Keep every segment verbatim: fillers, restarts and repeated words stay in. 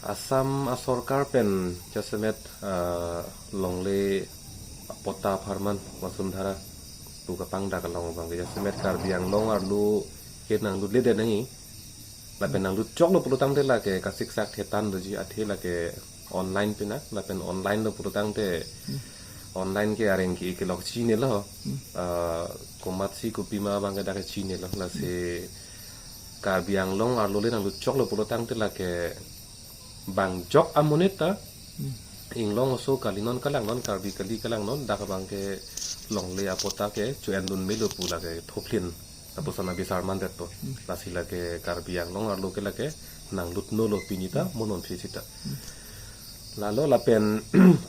Assam asorkar pen jasemet, ah, longle apota apharman Vasundhara pu kapangdak along abang jasemet Karbi Anglong arlo ke nanglut le den nangji. Lapen nanglut choklo pulotangte lake kasiksak thetan doji, athe lake online pina, lapen online lo pulotangte online ke areng ke kelok chinilo. Ah, komatsi kopima abang ke dak chinilo, lasi Karbi Anglong arlo le nanglut choklo pulotangte lake bang jok amonit ta, inglong oso kali non, kalang non, Karbi kali kalang non, dak abang ke longle apota ke cho-en dun melo pu lake thoplin lapuson abisar mandetpo. Lasi lake Karbi Anglong arlo ke lake nanglut nolo pini ta, mo non phi sita. Lalo lapen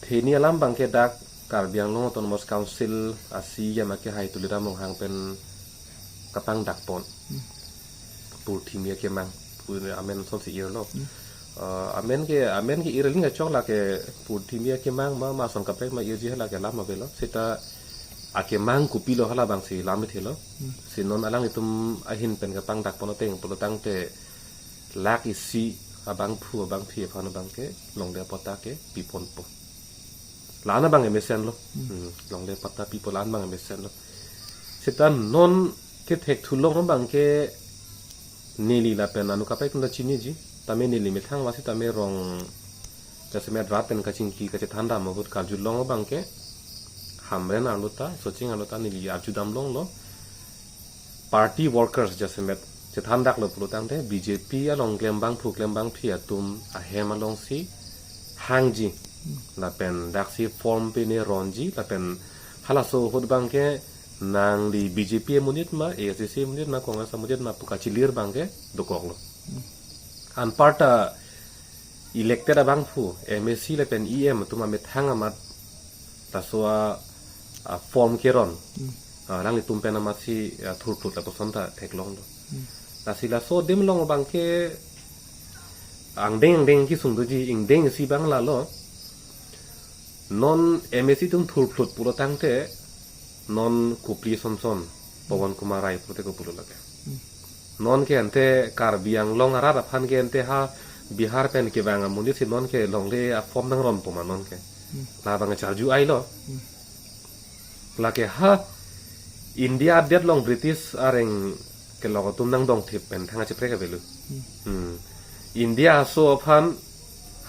theni alam abang ke dak Karbi Anglong Autonomous Council a-CEM akehai Tuliram Ronghang pen kapangdakpon. Purthimi akemang, pu amen sonsi irlo. Ah, amen ke, amen ke ir aling achok lake purthimi akemang ma, ma son kaprek ma irji hala ke lam avelo. Sita akemang kopilo hala abangsi lam ithelo. Si non alanglitum ahin pen kapangdakpon ateng pulotangte lakh isi abangphu abangphi aphan abang ke longle apota ke piponpo. La-an abang ke mesen lo. Hmm, longle apota pipo la-an abang ke mesen lo. Sita non kethekthu along abang ke neli lapen anu kaprek atum ta chiniji. Tame neli methang masi tame rong jasemet rat pen kachingki kachethan dam ahut karjulong abang ke Hamren arlo ta, Socheng arlo ta neli arjudam longlo. Party workers jasemet chethandaklo pulotangte BJP along klem abangphu klem abangphi atum ahem alongsi hangji. Lapen daksi form pine ronji, lapen halaso ahut abang ke nangli BJP amonit ma, ASDC amonit ma, Congress amonit ma pu kachilir abang ke dokoklo. Anparta elected abangphu, MAC lapen EM atum amethang amat laso a, a form keron. Hmm. Ah, alanglitum pen amatsi, ah, thurphlut lapuson ta theklonglo. Hmm. Lasi laso adim along abang ke angdeng angdeng kesung doji, ingdeng isi abang lalo. Non MAC atum thurphlut pulotangte non kopli sonson, Pawan Kumar Rai pulote kopulo lake. Hmm. Non ke ante Karbi Anglong arat aphan ke ante ha Bihar pen kevang amonit si non ke longle a form nangronpo ma non ke. Hmm. La abang charju ailo. Hmm. Lake ha India adet along British areng kelok atum nangdongthip pen thang kacheprek avelo. Hmm. Hmm. India aso aphan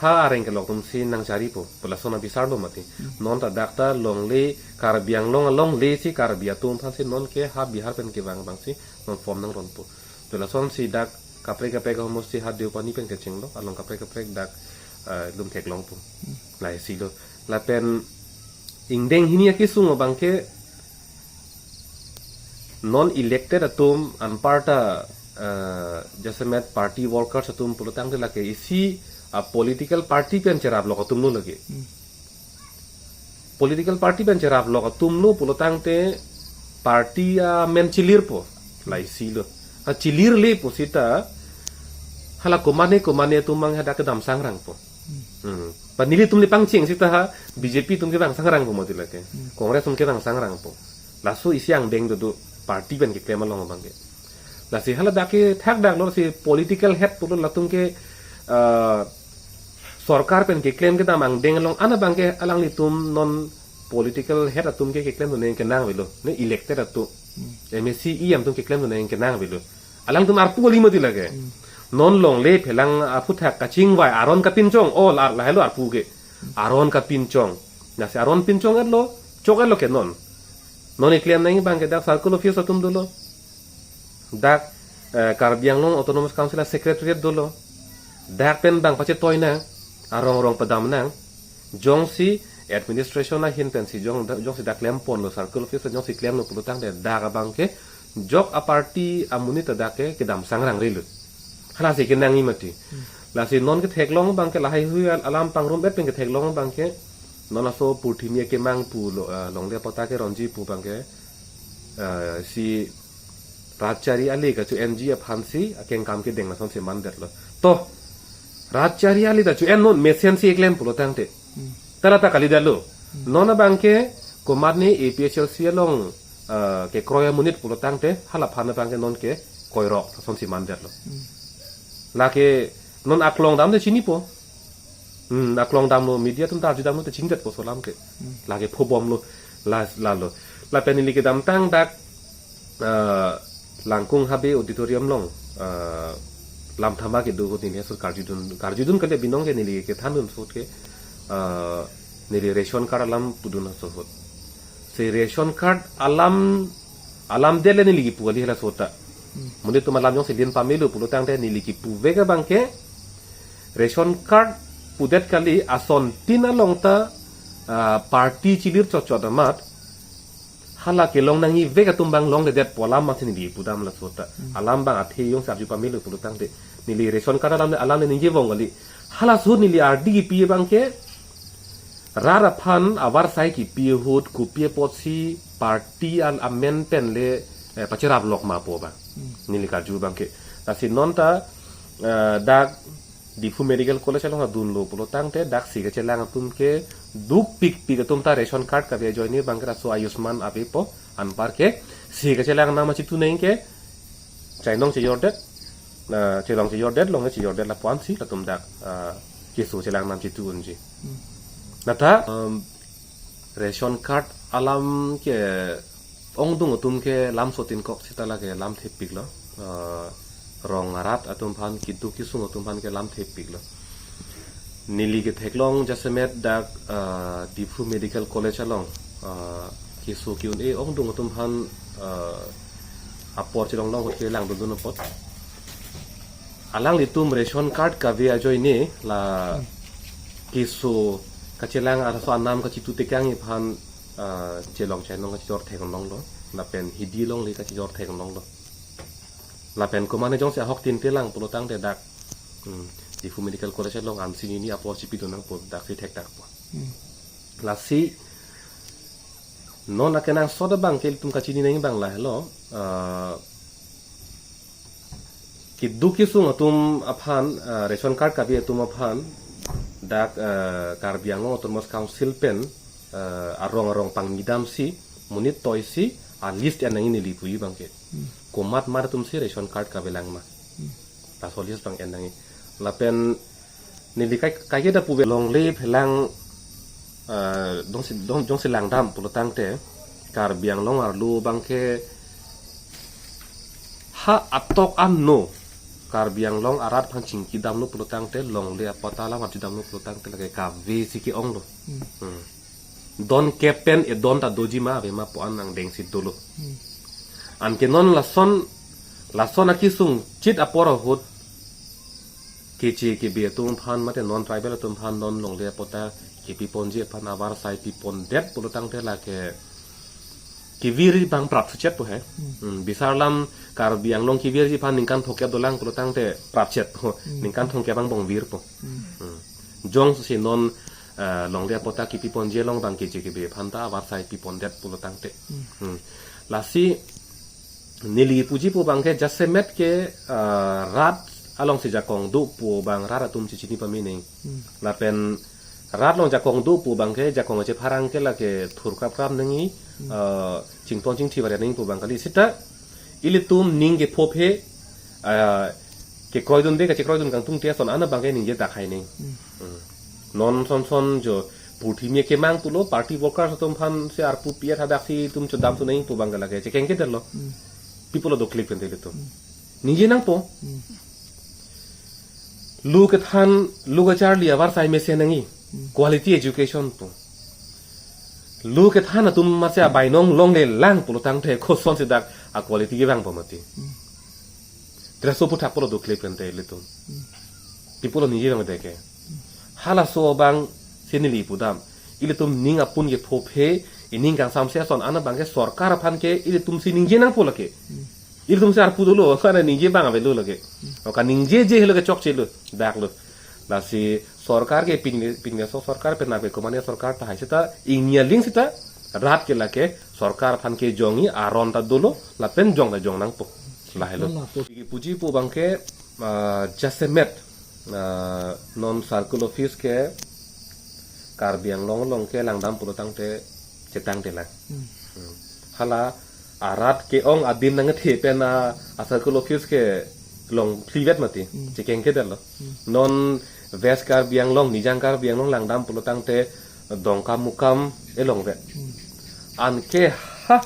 ha areng kelok atumsi nangcharipo pu lason abisarlo mati. Hmm. Non ta dak ta longle Karbi Anglong alongle si Karbi atum aphansi non ke ha Bihar pen kevang abangsi non form nangronpo. Pu lasonsi dak kaprek kaprek ahormu si ha Deopani pen kechenglo, along kaprek kaprek dak, eh, lum theklongpo. Hmm. Lahai si lo. Lapen ingdeng hini akesung abang ke non elected atum anparta, eh, jasemet party workers atum pulotangte lake isi a political party pen cheraplok atumlo lake. Hmm. Political party pen cheraplok atumlo pulotangte party amen chilirpo, lahai si lo. Ha chilirlepo sita hala komane komane atum mang hadak kedam sangrangpo. Hmm. Pa nelitum le pangcheng sita ha BJP atum kevang sangrangpo mati lake. Hmm. Congress atum kevang sangrangpo. Laso isi angdeng dodo party pen keklem along abang ke. Lasi hala dak ke thakdaklo si political head pulo latum ke, ah, sorkar pen keklem kedam angdeng along an abang ke alanglitum non political head atum ke keklem dun nangkenang avelo. Ne elected atum. Hmm. MAC EM atum keklem dun nangkenang avelo. Alangtum arpu kali mati lake. Hmm. Non longle phelang aphuthak kachingvai aron kapinchong, o la, lahelo arpu ke. Aron kapinchong. Lasi aron pinchong-etlo, chok-etlo ke non. Non keklem nangji abang ke dak circle office atum dolo. Dak, eh, Karbi Anglong Autonomous Council a secretariat dolo. Dak pen bang pachetoi nang, arong arong padam nang. Jongsi administration ahin pensi jong, jongsi dak klemponlo circle office jongsi klemlo pulotangte dak abang ke jok a party amonit ta dak ke kedam sangrangrelo. Halasi kenangji mati. Hmm. Lasi non ketheklong abang ke lahai hui al-, alam pangrum-et pen ketheklong abang ke non laso purthimi akemang pulo, eh, longle apota keronji pu abang ke, eh, si rat chari ale kacho-enji aphansi akengkam kedeng lasonsi mandetlo. To, rat chari ale ta cho-en non mesensi keklem pulotangte. Hmm. Ta la ta kalidetlo. Hmm. Non abang ke komatne APHLC along, eh, kekroi amonit pulotangte, halaphan abang ke non ke kroirok lasonsi mandetlo. Hmm. Lake non aklong damte chinipo. Hmm, aklong damlo, media atum ta arju damlo te chingdet poso alam ke. Hmm. Lake phobomlo, la, lalo. Lapen neli kedamtang dak, ah, Langkung Habe Auditorium along, ah, lam thama kedo ahut neli asot karjudun, karjudun kali, binong ke neli kethandun ahut ke, ah, neli ration card alam pudun asot ahut. Si ration card alam, alamdet le neli kipu kali halaso ta. Hmm. Monit atum alam jongsi lin pamelo pulo tangte neli kipuvek abang ke ration card pudet kali, asontin along ta, ah, party chilir chotchot amat hala kelong nangji vek atum abang longledetpo alam amatsi neli pudam laso ta. Hmm. Alam abang athe jongsi arju pamelo pulo tangte neli ration card alam, alam le ningje vong kali. Halaso ahut neli ardi kipi abang ke rat aphan avarsai kipi ahut kopi apotsi party an amen pen le, eh, pacherap lok ma pu abang. Hmm. Neli karju abang ke. Lasi non ta, eh, dak Diphu Medical College along adunlo pulo tangte dak si kachelang atum ke dukpikpik atum ta ration card kave ajoine abang ke laso Ayushman avepo, anparke si kachelang nam achitu nang ke chainong chejordet, na chelong chejordet, longle chejordet lapu-ansi latum dak, ah, keso chelang nam chitu unji. Hmm. Nata, um, ration card alam ke ongdung atum ke lamsotin kok seta lake lamthepiklo. Ah, rong arat atum aphan, keduk kesung atum aphan ke lamthepiklo. Neli ketheklong jasemet dak, ah, Diphu Medical College along, ah, keso ke-un-e ongdung atum aphan, ah, apor chelonglong ahut ke langdundun apot, alanglitum ration card kave ajoine la keso kachelang arso anam kachitu tekangji aphan, ah, chelong chainong kachijor theklonglo, lapen hidi longle kachijor theklonglo. Lapen komane jongsi ahok tin telang pulo tangte dak, hmm, Diphu Medical College along ansi nini apor chipidun nangpo, daksi thekdakpo. Hmm. Lasi non akenangsot abang ke ilitum kachini nangji abang lahelo, ah, keduk kesung atum aphan, ah, ration card kave atum aphan dak, ah, Karbi Anglong Autonomous Council pen, ah, arong arong pangnidamsi monit toisi a-list en nangji neli puji abang ke. Hmm. Komat mat atumsi ration card kavelang ma. Hmm. Laso list abang en nangji. Lapen neli kai, kaiketa puve longle phelang, ah, jongsi, jong, jongsi langdam pulo tangte Karbi Anglong arlo abang ke ha atok anno Karbi Anglong arat aphan chingkidamlo pulo tangte, longle apatta alam arjudamlo pulo tangte lake kavesi ke-onglo. Hmm. Hmm. Don kep pen edon ta doji ma ave ma pu-an angdengsi dolo. Hmm. Anke non lason, lason akesung chit apor ahut keche kebe atum aphan mate non tribal atum aphan non longle apatta kepiponji aphan avarsai pipondet pulo tangte lake kevirji abang prapsechet po he. Hmm. Hmm, bisar alam Karbi Anglong kevirji aphan ningkan thomkep dolang pulo tangte prapchet po. Hmm. Ningkan thomkep angbong virpo. Hmm. Hmm. Jongsi non, eh, longle apatta kepiponji along abang keche kebe aphan ta avarsai pipondet pulo tangte. Hmm. Hmm. Lasi neli puji pu abang ke jasemet ke, eh, rat alongsi jakong do pu abang rat atumsi chini pame nang. Hmm. Lapen rat along jakong do pu abang ke jakong chepharang ke lake thurkrap krap nangji, hmm, eh, chington chingthi varian nangji pu abang kali. Seta ilitum ning kephophe, eh, kekroidunde kachekroidun kangtungte ason an abang ke ningje dakhai nang. Hmm. Hmm. Non son son jo purthimi kemang pulo, party workers atum aphansi arpu pi-et hadaksi itum chodam thu nangji pu abang ke lake chekengkedetlo. Hmm. Pi pulo doklik pen te ilitum. Hmm. Ningje nangpo. Hmm. Lu kethan, lu kacharli avarsai mesen nangji. Hmm. Quality education pu. Lu kethan atum masi abainong longlelang pulo tangte kosonsi dak a-quality kevangpo mati. Hmm. Treso puthak pulo doklik pen te ilitum. Hmm. Pi pulo ningje abang deke. Hmm. Halaso abangsi neli pudam. Ilitum ning apun kephophe, ining kangsamse ason an abang ke sorkar aphan ke ilitumsi ningje nangpo lake. Hmm. Ilitumsi arpu dolo, kana ningje abang avelo lake. Hmm. O kaningjeje helo ke chokchelo, daklo. Lasi sorkar ke pingle, pingle so sorkar pen ave komane sorkar tahai seta, ingni aling seta, rat ke lake sorkar aphan kejongji aron ta dolo, lapen jong ta jong nangpo. Lahelo. Lahelo. Puji pu abang ke, ah, jasemet, ah, non circle office ke Karbi Anglong along ke langdam pulo tangte chetangtelang. Hmm. Hmm. Hala arat ke-ong adim nangthe pen a, a-circle office kelong phlivet mati. Hmm. Chekengkedetlo. Hmm. Non West Karbi Anglong, Nijang Karbi Anglong langdam pulotangte Dongkamukam elong ve. Anke ha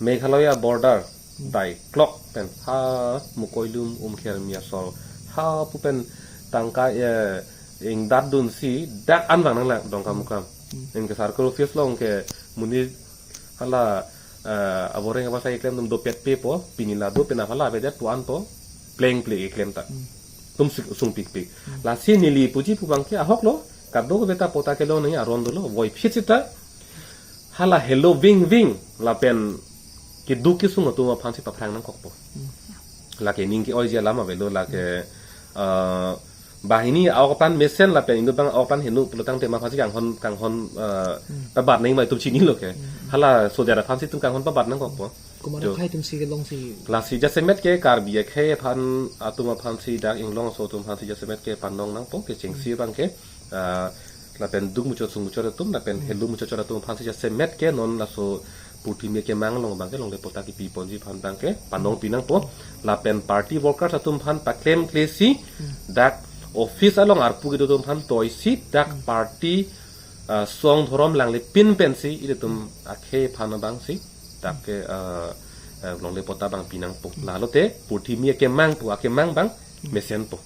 Meghalaya border dai klok pen ha Mukoilum Umkher Miasol ha pu pen tangka eh, ingdat dunsi dak anvang nanglang Dongkamukam. Anke circle office along ke monit hala eh, aboreng abasa keklem atum dopet pe po, pini la do pen aphan la avedet pu an po, pleng ple keklem ta. Atum sung- sungpik pik. Lasi neli puji pu abangke ahok lo, kadokave ta patta kelong nangji aron dolo, voiphit sita hala helo ving ving lapen keduk kesung atum aphansi paphrang nangkokpo. Lake ning ke-oiji alam avelo, lake eh, banghini a-ok aphan mesen lapen inut abang a-ok aphan heno pulotangte ma aphansi kanghon kanghon eh, pabat nangji ma itum chinilo ke. Hala sojar aphansi itum kanghon pabat nangkokpo. Komat Jo. akhei atumsi kelongsi. Lasi jasemet ke Karbi akhei aphan atum aphansi dak inglong aso atum aphansi jasemet ke panong nangpo kechengsi abangke ah, lapen duk muchot sung muchot atum lapen helo muchot chot atum aphansi jasemet ke non laso purthimi akemang along abangke longle patta kepi ponji aphan abangke panong pi nangpo. Lapen party workers atum aphan paklemklesi dak office along arpu kedo atum aphan toisi dak party ah, song dhorom langlepin pensi ilitum akhei aphan abangsi dak ke ah, ah, longle patta abang pi nangpo. Lalote purthimi akemang pu akemang abang mesenpo.